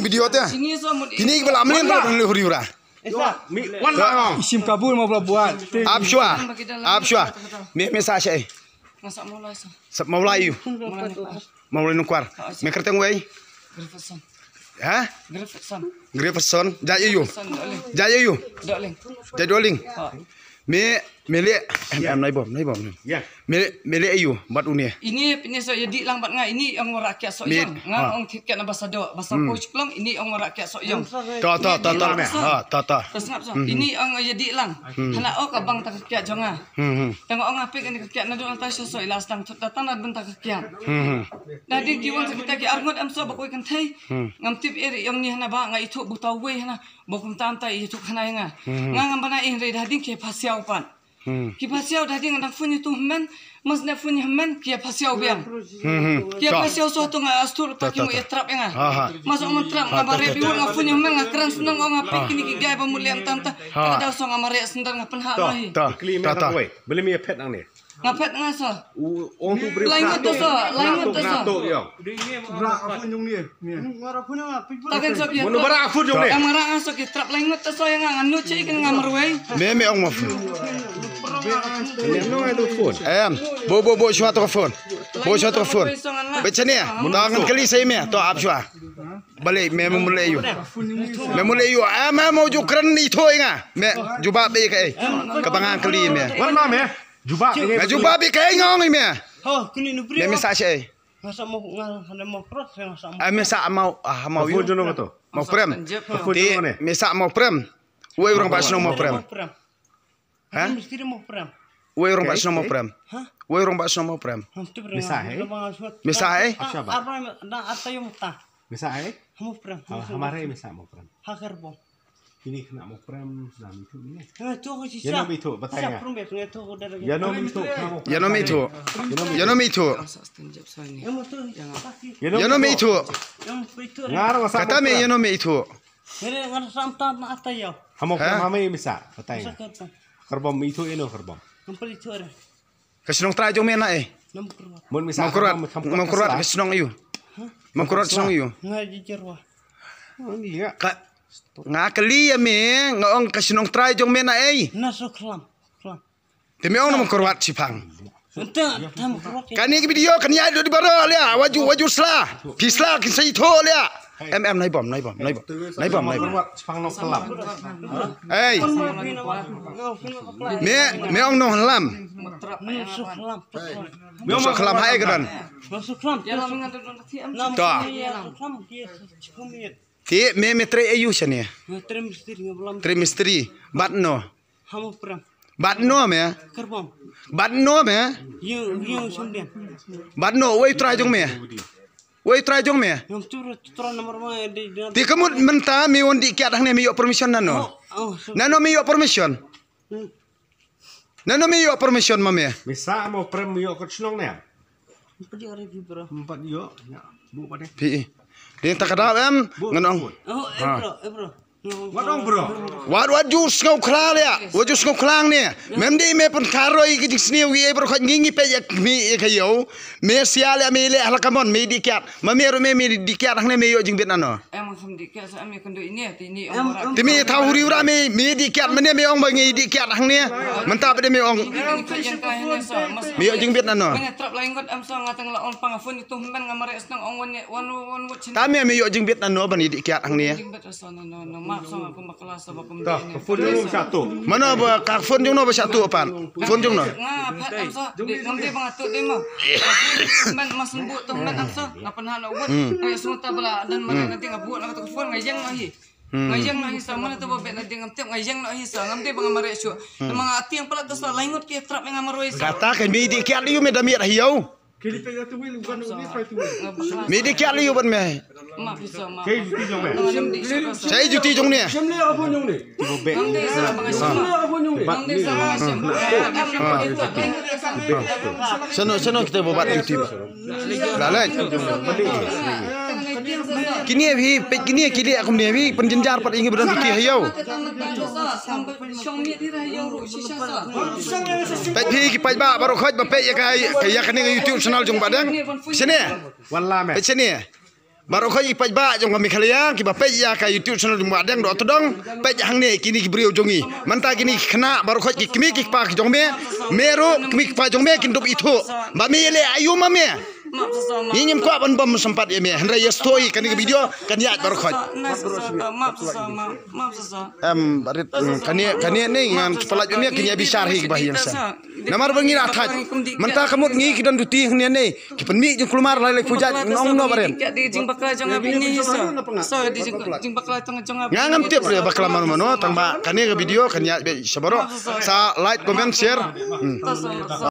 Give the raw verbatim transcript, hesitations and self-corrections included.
Video te. Ini so mut. Ini bala mlin ba le huri hura. Isa. Mi wan la. Isim kabul mo bala buat. Ap shwa. Ap shwa. Me me sa shai. Nga sa mawlai sa. Sa mawlai yu. Mawlai Nongkwar. Mawlai Nongkwar. Me kyrteng wei. Griffithson. Ha? Griffithson. Griffithson. Jai yu. Griffithson Doling. Jai yu. Doling. Jai Doling. Ha. Me me le em em nai bom nai bom. Ya. Me me le yu bad une. Ini pini so ya di lang bad nga ini ong wara kya so yang. Nga ong kit kya na basa do basa po chiklong ini ong wara kya so yang. To to to to. Ha to to. Ini ong ya di lang. Hana o ka bang ta kya jong nga. Hmm. Tang ong apik ini kya na do ta so so ila stang tut datang na benta kya. Hmm. Dah di kiwan sa kita ki arngut am so bakoi kan thai. Ngam tip eri yang ni hana ba nga itu buta wei hana. Bokum tam ta itu khana nga. Nga ngam bana ing rei dah di ke pasiau pan. Ki pasiau dah di nga dang fun itu men. Mas ne fun men ke pasiau biang. Ke pasiau so tu nga astur ta ki mu ya trap nga. Mas ong trap nga bare biwon nga fun men nga kran senang ong apik kini ki gai ba mu lem tam ta. Ka da so nga mare sendar nga penha lahi. Ta ta ta. Beli mi pet nang ni. Nga pet nga so. U ong tu beri. Laingut tu so, laingut tu so. Bra afun jong ni. Takan so ki. Mono bara afun jong ni. Nga mara nga so ki trap laingut tu so yang nga nu cik nga marwei. Me me ong mo phone. Em, bo bo bo shwa to phone. Bo shwa to phone. Bechania. Tangan kali sai me to ap shwa. Balik me me mulai yu. Me mulai yu. Em em mo ju kren ni thoi nga. Me juba be kai. Ka banga kali me. Wan ma me. Juba. Nga juba bi kai ngong i me. Ho, kini nu bri. Me me sa che. Nga sa mo nga hana mo krot nga sa mo. Ah me sa mau ah mau yu. Mo prem. Ti me sa mo prem. Wei orang ba shnong mo prem. Ha? Mistri mo prem. Wei orang ba shnong mo prem. Ha? Wei orang ba shnong mo prem. Me sa he. Me sa he. Apa na ata yo mo ta. Me sa he. Mo prem. Hamare me sa mo prem. Ha karbon. Kini kena mo prem na mi tu ni. Nga tu ko si. Ya no mi tu batai ya. Ya no mi tu. Ya no mi tu. Ya no mi tu. Ya no mi tu. Ngar masa. Kata me ya no mi tu. Ngere ngar sam ta na ata yo. Hamo prem hamo mi sa batai ya. Karbom mi tu ya no karbom. Ka shnong trai jong me na eh. Mongkorwat. Mongkorwat ka shnong yu. Mongkorwat shnong yu. Nga jijarwa. Ka nga kali ya me nga ong ka shnong trai jong me na eh. Na so klam. Klam. Te me ong na Mongkorwat shipang. Ente tam Mongkorwat. Kani ki video kan ya do di baro lia waju waju sla. Pisla kin sai tho lia. Em em nai bom nai bom nai bom. Nai bom nai bom. Ei. Me me ong nong lam. Nong so klam hai ka dan. To. Ti me me tre ayu shane. Tre mistri. Bat no. Bat no me. Bat no me. Bat no wei trai jong me. Wei trai jong me. Ti kamut mynta me wan di kiat hangne me yok permission nano. Nano me yok permission. Nano me yok permission ma me. Me sa mo prem me yok kot shnong ne. Empat yok ya. Bu pada. Pi. Dia tak ada em ngenong. Oh, eh bro, eh bro. Wat ong bro. Wat wat ju sngew khla lia. Wat ju sngew khlang ne. Mem di me pun karoi ki jing sniew wi e bro khat ngi ngi pe yak mi e kayo. Me sia lia me le hala kamon me di kiat. Ma me ro me me di kiat hangne me yok jingbit nano. Em kham di kiat sa em ya kendo ini ti ni ong. Ti me thaw huri ura me me di kiat mane me ong ba ngi di kiat hangne. Mynta ba de me ong. Me yok jingbit nano. Trap lain ngot em sa nga tang la ong pang phone itu men nga mare snang ong wan wan wan. Ta me me yok jingbit nano ban di kiat hangne. Mano ba ka phone jong no ba shatu pan. Phone jong no. Kata kan me di kiat liu me da miat hiau. Me di kiat liu ban me. Sai juti jong ne. Sano sano kita bobat juti. Lalai. Kini hi pek kini kili aku ni hi penjenjar pat ingi bedan juti hiau. Pek hi ki pek ba baru khoj ba pek ya kai ya kani YouTube channel jong badang. Sini. Pek sini. Baroh khoit ki paidbah jong ka Meghalaya kiba peit ïa ka YouTube channel jong Bah Deng Dohtdong, peit hangne kine ki briew jong ngi. Mynta kine ki khynnah baroh khoit ki kmie ki kpa ki jong me, me ruh kmie ki kpa jong me kin dup ithuh ba me ïaleh aïu ma me. Ngi ngim kwah ban bam sympat ïa me, hynrei ïa sngewthuh ïa kane ka video kan ïaid baroh khoit. Em, barit, mm, kane, kane ne ngan pynlait ïa me, kane ïa bishar hi kiba hi ïa nga sa. Namar ba ngi la thait. Mynta ka mut ngi ki don duty hangne ne. Ki pynmih jingkulmar lai lai pujat, nong no barit. Nga ngam tip re bakla mano mano, tang ba kane ka video kan ïaid beit sha baroh. Sa like, comment, share. Hmm.